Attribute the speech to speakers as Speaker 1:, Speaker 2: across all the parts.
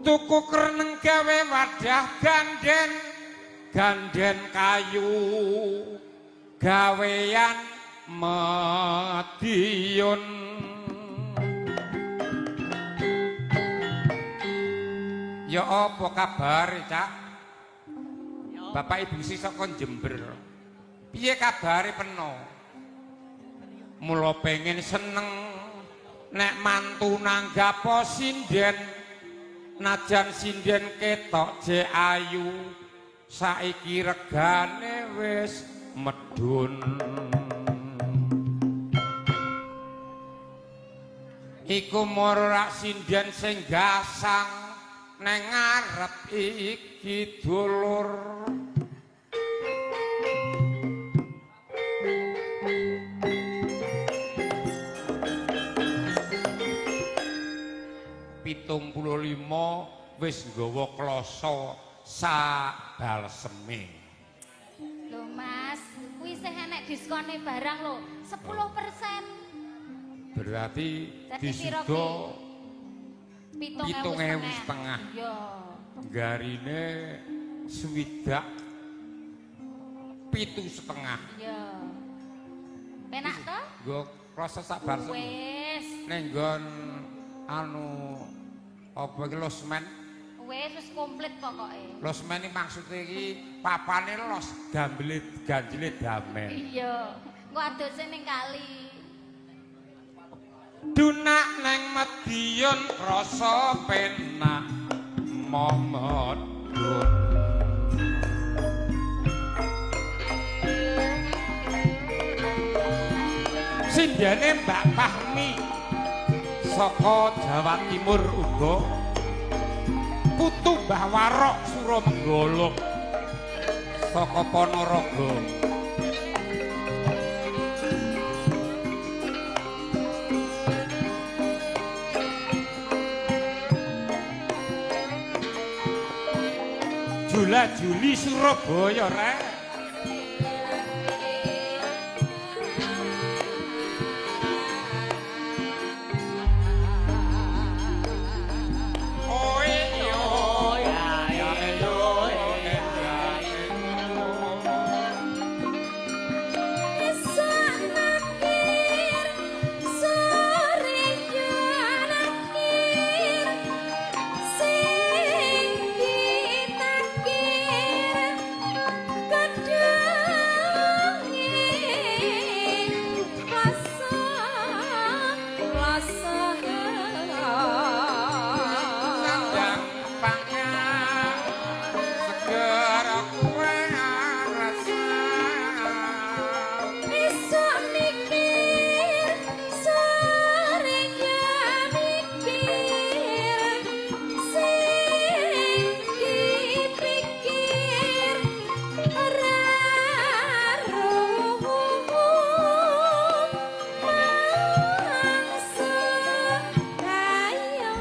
Speaker 1: Tuku kreneng gawe wadah ganden, ganden kayu gawean Madiun. Ya apa kabare, Cak? Bapak Ibu sih saka Jember. Piye kabare peno? Mula pengen seneng nek mantu nanggapo sinden, najan sinden ketok jek ayu, saiki regane wis medhun. Iku moro rak sinden sing gasang neng ngarep iki dulur. 75 wis nggawa kloso sak balseme.
Speaker 2: Lho Mas, kuwi isih enek diskone barang lho, 10%.
Speaker 1: Berarti
Speaker 2: Dadi piro
Speaker 1: disuda
Speaker 2: ki?
Speaker 1: 7.500.
Speaker 2: Iya.
Speaker 1: Garine 67,5.
Speaker 2: Iya. Penak to?
Speaker 1: Nggo kloso sak balsem.
Speaker 2: Wis.
Speaker 1: Ning nggon anu apa iki losmen?
Speaker 2: Wis wis komplit pokoke.
Speaker 1: Losmen iki maksude iki papane los, gambele ganjile damen.
Speaker 2: Iya. Engko adose ning kali.
Speaker 1: Dunak neng Madiun krasa penak momodun. Sindene Mbak Fahmi saka Jawa Timur uga, putu Mbah Warok Suramenggala saka Ponorogo. Jula Juli Surabaya rek. Oh iya ya yo
Speaker 2: Esuk nakir, sore yo nakir, sing ditakir kedunge rasa rasa.
Speaker 1: Sandang pangan seger kuwe rasa.
Speaker 2: Esuk mikir, sore yo mikir, sing dipikir ora ruhu mangsa ayo.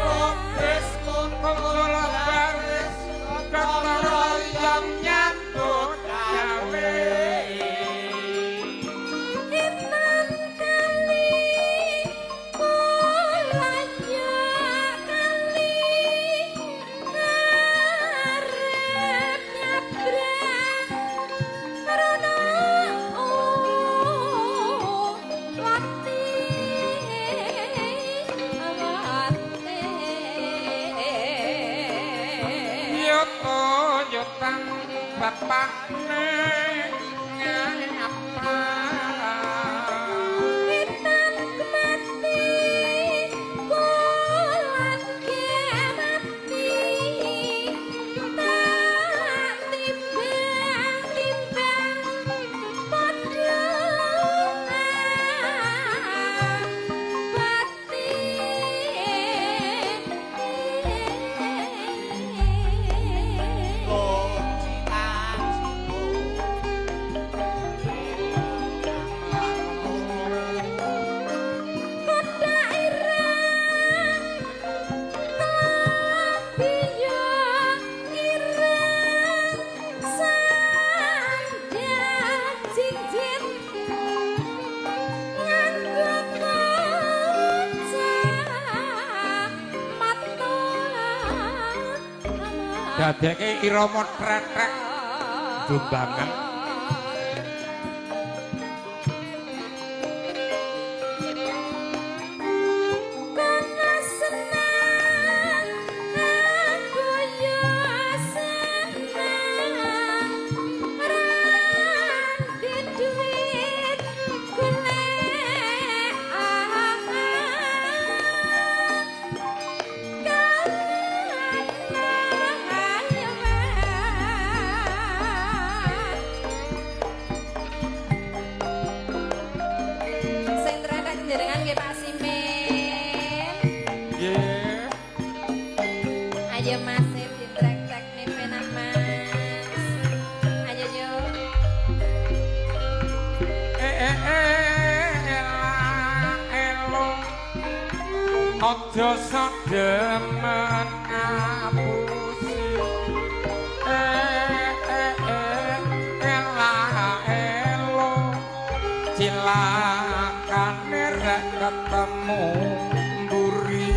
Speaker 1: Lukis kumpul baris gotong royong nyambut gawe.
Speaker 2: Etan kali kulanya kali arep nyabrang rono wati wate.
Speaker 1: Yoto yotan bapakne ngapa.
Speaker 2: Wetan kemati kulon kemati tak timbang timbang padha pati.
Speaker 3: Cita-cita.
Speaker 1: Dadeke irama tretrek dumbangan.
Speaker 2: Kono seneng aku yo seneng ra duit golek sing tretek jenengan nggih Pak Simin.
Speaker 1: Nggih.
Speaker 2: Ayo Mas, ditrek-trekne penak Mas. Ayo yo.
Speaker 1: Eh eh eh ela elo. Aja sademen ngapusi. Eh eh eh ela elo. Cilakane rek ketemu mburi.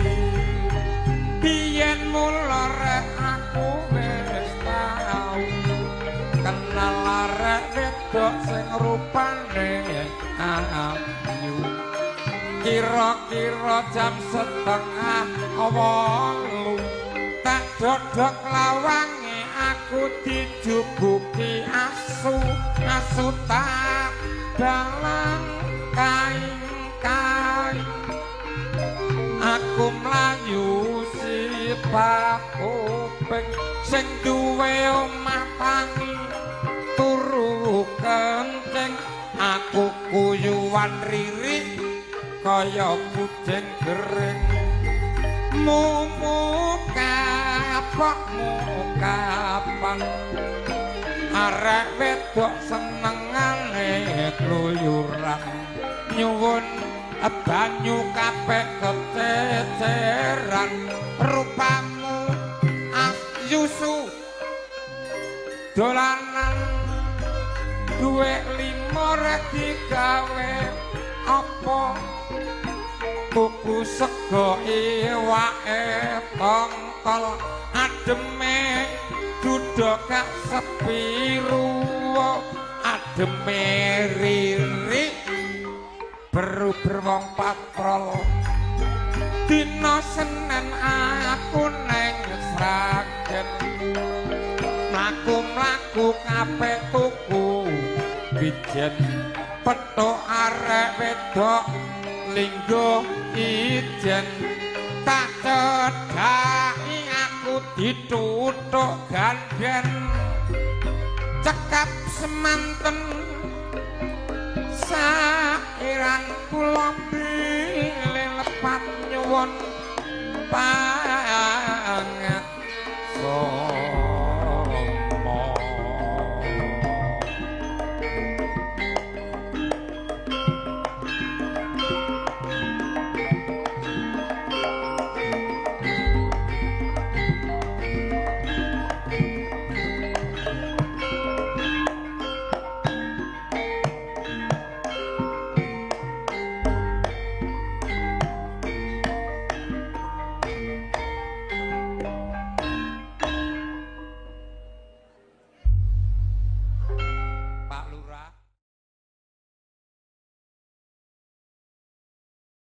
Speaker 1: Biyen mula rek aku wis tau kenal arek wedok sing rupane ayu. Kira-kira jam 7:30 tak dodok lawange aku dijubuki asu, asu tak dalang kaing-kaing. Aku mlayu sipak kuping sing duwe omah tangi turu kencing. Aku kuyuwan riri kaya kucing gering. Mumu kapokmu kapan arek wedok senengane kluyuran nyuwun banyu kabeh kececeran. Rupamu asyusu dolanan duwe 5 rek digawe apa tuku sego iwake tongkol ademe duda gak sepi ruwo ademe riri beruber wong patrol. Dina Senen aku neng Sragen mlaku-mlaku kabeh tuku wijen petuk arek wedok linggo ijen tak cedhaki aku dituthuk ganden cekap semanten sairan kula bilih lepat nyuwun pangapunten.